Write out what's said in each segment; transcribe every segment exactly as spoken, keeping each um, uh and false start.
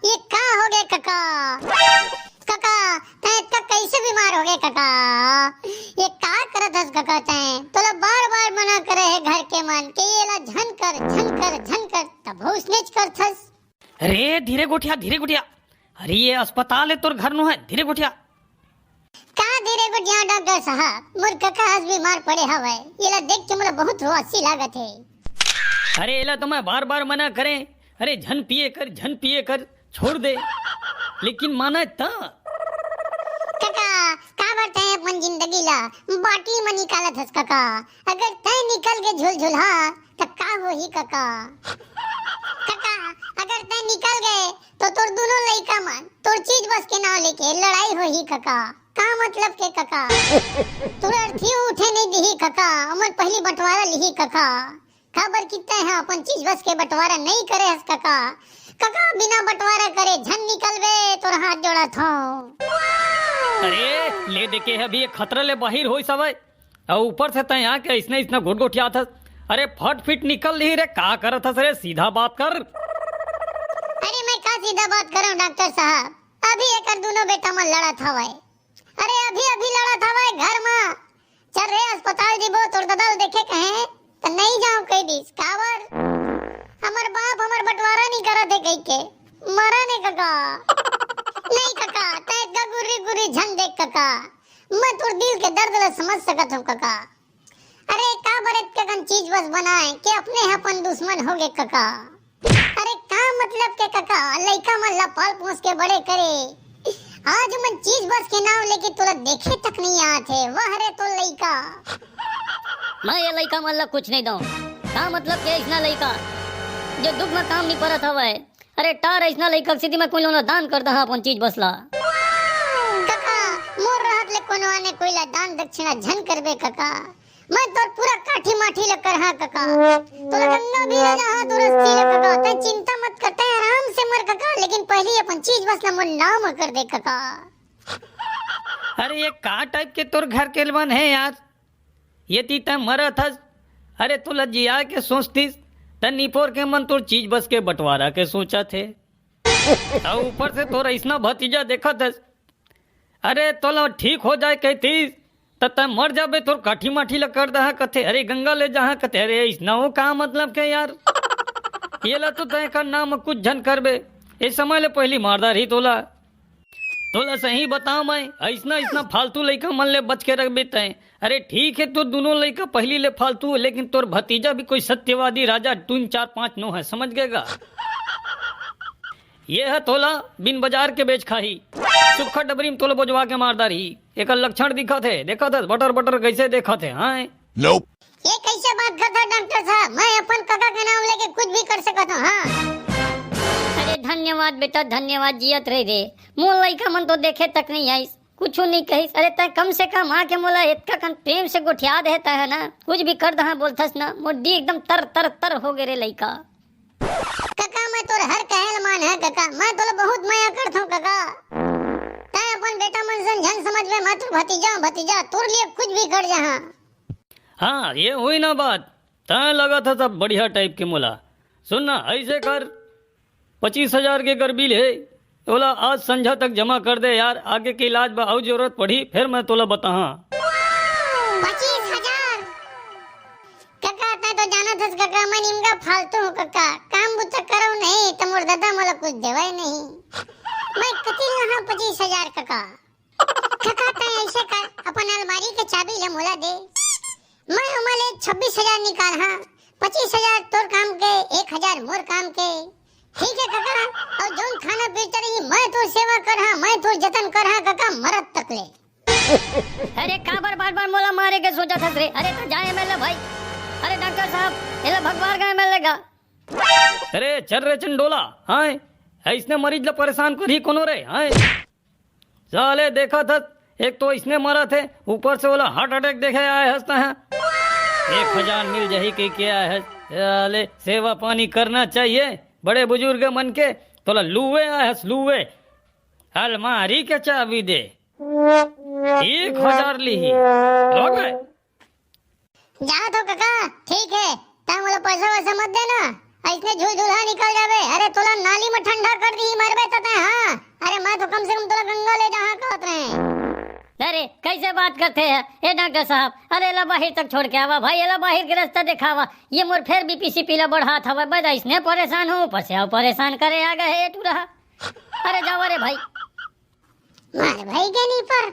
ये का हो गए कका? कका, तैं इतना कैसे बीमार हो गए कका? ये का करत हस कका तैं? तोला बार बार मना करे हे घर के मन के, ये ला झन कर, झन कर, झन कर, तब उसने करथस। अरे धीरे गोठिया, धीरे गोठिया। अरे ये अस्पताल है, तोर घर नो है, धीरे गोठिया। का धीरे गोठिया डॉक्टर साहब, मोर कका हस बीमार पड़े हवय, ये ला देख के मोला बहुत रोसी लागत है। अरे एला तो मैं बार बार मना करें, अरे झन पिए कर, झन पिए कर, छोड़ दे, लेकिन माना त। कका, काबर तैं अपन जिंदगी ला बाटली म निकालत हस कका? अगर तैं निकल गे झुलझुलहा, त का होही कका? कका, अगर तैं निकल गे, तो तोर दोनों लइका मन तोर चीज बस के नाव लेके लड़ाई होही कका। का मतलब के कका? तोर अर्थी उठे नहीं दिही कका, ओमन पहली बंटवारा लिही कका। काबर कि तैं ह अपन चीज बस के बंटवारा नहीं करे हस कका। कका, बिना बंटवारा करे झन निकलबे, तोर हाथ जोड़त हूँ। अरे ले देखे है, अभी ये खतरा ले बाहिर होइस हवय, अउ ऊपर से तैं आके अइसने अइसने गोठगोठियात हस। अरे फट फिट निकल लिही रे, का करत हस रे, सीधा बात कर। अरे मैं का सीधा बात करूं डॉक्टर साहब, अभी एकर दोनों बेटा मन लड़त हवय। अरे अभी अभी लड़त हवय घर म। चल रे अस्पताल जीबो, तोर ददा ल देखे कहे त नहीं जाओ कह दिस। काबर? हमर बाप हमर बंटवारा नहीं करत है कह के। मरा ने कका। नहीं कका, तै इतना गुर्री गुर्री झन देख कका। मैं तोर दिल के दर्द ल समझ सकत हूँ कका। अरे काबर इतका कन चीज बस बनाए के अपने ह अपन दुश्मन हो गे कका। अरे का मतलब के कका, लइका मन ला पाल पोस के बड़े करे, आज मन चीज बस के नाव लेके तोला देखे तक नहीं आत हे। वाह रे तो लइका। मैं ये लइका मन ला कुछ नहीं दऊं। का मतलब के अइसना लइका जो दुख में काम नहीं परत हवय? अरे टार अइसना लइका के सेती मैं कोई ला दान कर दहा अपन चीज बस ला। कका, मोर रहत ले कोनो आने कोई ला दान दक्षिणा झन करबे कका। मैं तोर पूरा काठी माठी ल करहा कका। तोला गंगा भी ले जाहा तोर अस्थि ल कका। तै चिंता मत कर, तै आराम से मर कका, लेकिन पहली अपन चीज बस ल मोर नाम कर दे कका। अरे ये का टाइप के तोर घर के मन है यार? ये ती तै मरत हस। अरे तोला जिया के सोचतीस, त निपोर के मन तोर चीज बस के बंटवारा के सोचत हे। अउ ऊपर से तोर अइसना भतीजा देखत हस। अरे तोला ठीक हो जाए कहतीस, त तै मर जाबे, तोर काठी माठी ल कर दहा कथे, अरे गंगा ले जहा कथे, अरे अइसना वो का मतलब के यार? ये ला तो तै कर नाम कुछ झन करबे, ए समय ले पहली मार डारही तोला। तोला सही बताओ मैं, अइसना अइसना फालतू लइका मन ले बच के रखबे तै। अरे ठीक है, तो दोनों लइका पहली ले फालतू है, लेकिन तोर भतीजा भी कोई सत्यवादी राजा टून चार पाँच नौ है, समझ गए गा? ये है तोला बिन बाजार के बेच खाही, सुखा डबरी में तोला बोझवा के मार डारही। एकर लक्षण दिखत हे, देखत हस बटर बटर कैसे देखत हे, हाँ? ये कैसे बात करता डॉक्टर साहब? मैं अपन कका के नाम लेके कुछ भी कर सकत हूँ, हाँ। अरे धन्यवाद बेटा, धन्यवाद, जियत रही रे। मोर लइका मन तो देखे तक नहीं आइस, कुछ नहीं कहिस। अरे तै कम से कम आके मोला इतका कन प्रेम से गोठिया दे तै, है ना, कुछ भी कर दहा बोलथस ना, मोर दी एकदम तर तर तर हो गे रे लइका। कका, मैं तोर हर कहल मान है कका, मैं तोला बहुत मया करथों कका। तै अपन बेटा मन सन झन समझबे, मैं तोर भतीजा हूँ भतीजा, तोर लिए कुछ भी कर जहा। हाँ, ये हुई ना बात, तै लगत है सब बढ़िया टाइप के मोला। सुन ना, ऐसे कर, पच्चीस हजार के कर बिल है, तोला आज संझा तक जमा कर दे यार, आगे के इलाज बर अउ जरूरत पड़ी, फिर मैं तोला बताहा। पच्चीस हजार? कका, तै तो जानत हस कका, मैं निमगा फालतू हूँ कका, काम बुता करो नहीं तो मोर दादा मोला कुछ देवे नहीं। मैं कति लहा पच्चीस हजार कका? कका, तै ऐसे कर, अपन अलमारी के चाबी ले मोला दे। मैं ओमा ले छब्बीस हजार निकाल, हाँ, पच्चीस हजार तोर काम के, एक हजार मोर काम के। ठीक है कका, अउ जौन खाना पीता रही, मैं तोर सेवा कर, हाँ, मैं तोर जतन कर, हाँ कका, मरत तक ले। अरे काबर बार बार मोला मारे के सोचत हस रे? अरे त जा एमएलए भाई, अरे डॉक्टर साहब, एला भगवार का एमएलए का। अरे चल रे चंडोला, हाँ, अइसने मरीज ला परेशान करही कोनो रे, हाँ? साले देखत हस, एक तो अइसने मरत हे, ऊपर से ओला हार्ट अटैक देखे आए हस तैं। एक हजार मिल जाही कहिके आए हस। साले सेवा पानी करना चाहिए बड़े बुजुर्ग मन के। तोला लुए आए हस, लुए। अलमारी के चाबी दे। एक हजार लिही। हो गए? जात हो कका, ठीक है, तै मोला पैसा वैसा मत देना। अइसने झुलझुला निकल जाबे। अरे तोला नाली में ठंडा कर दी, मरबे त तैं, हाँ। अरे मैं तो कम से कम तोला गंगा ले जाहा कहत रहे। अरे कैसे बात करते हैं ए डॉक्टर साहब? अरे एला बाहिर तक छोड़ के आवा भाई, एला बाहिर के रास्ता देखावा। ये मोर फेर बीपी सीपी ला बढ़ात हवय, बस अइसने परेशान हो, ऊपर से अउ परेशान करे आ गए हे टूरा। अरे जावा रे भाई। मार भाई के नी पर।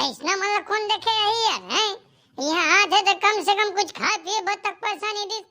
अइसना मन ला कौन देखे रही यार, हैं? यहाँ आथे तो कम से कम कुछ खाए पिए बर तक पैसा नहीं दी।